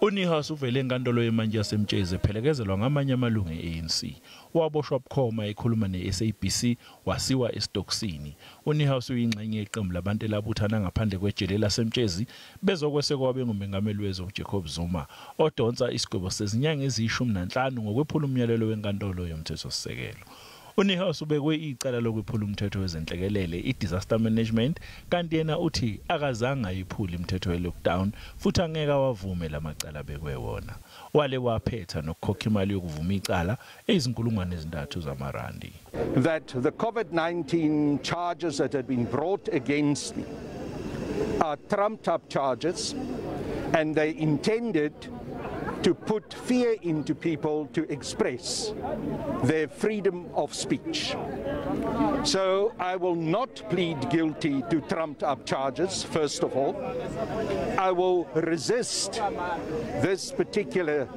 UNiehaus uvele enkantolo yemantshi yaseMtshezi ephelekezelwa ngamanye amalungu e-ANC. Waboshwa bukhoma ekhuluma ne-SABC, wasiwa esitokisini. UNiehaus uyingxenye yeqembu labantu elabuthana ngaphandle kwejele laseMtshezi bezokweseka owabengumengameli wezwe uJacob Zuma, odonsa isigwebo sezinyanga eziyi-15 ngokwephula umyalelo wenkantolo yomthethosisekelo. UNiehaus ubekwe icala lokwephula umthetho wezenhlekelele, i-disaster management, kanti yena uthi akazange ayiphule imithetho ye-lockdown futhi angeke awavume lamacala abekwe wona. Wale waphetha nokukhokha imali yokuvuma icala eyizinkulungwane ezintathu zamarandi. That the COVID-19 charges that had been brought against me are trumped up charges, and they intended to put fear into people to express their freedom of speech. So I will not plead guilty to trumped up charges, first of all. I will resist this particular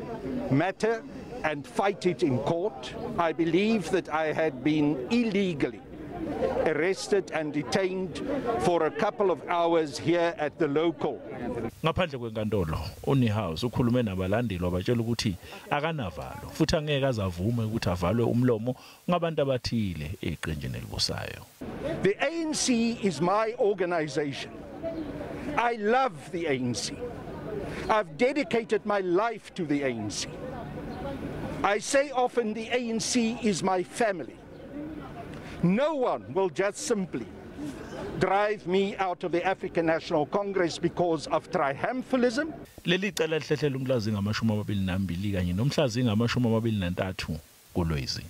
matter and fight it in court. I believe that I had been illegally arrested and detained for a couple of hours here at the local. Ngaphandle kwenkantolo, uNiehaus ukhulume nabalandeli, wabatshela ukuthi akanavalo futhi angeke azavume ukuthi avalwe umlomo ngabantu abathile eqenjini elibusayo. The ANC is my organization. I love the ANC. I've dedicated my life to the ANC. I say often the ANC is my family. No one will just simply drive me out of the African National Congress because of triumphalism. Leli cala lihlehlela umhla zingamashumi amabili nambili kanye nomhla zingamashumi amabili nantathu kuLwezi.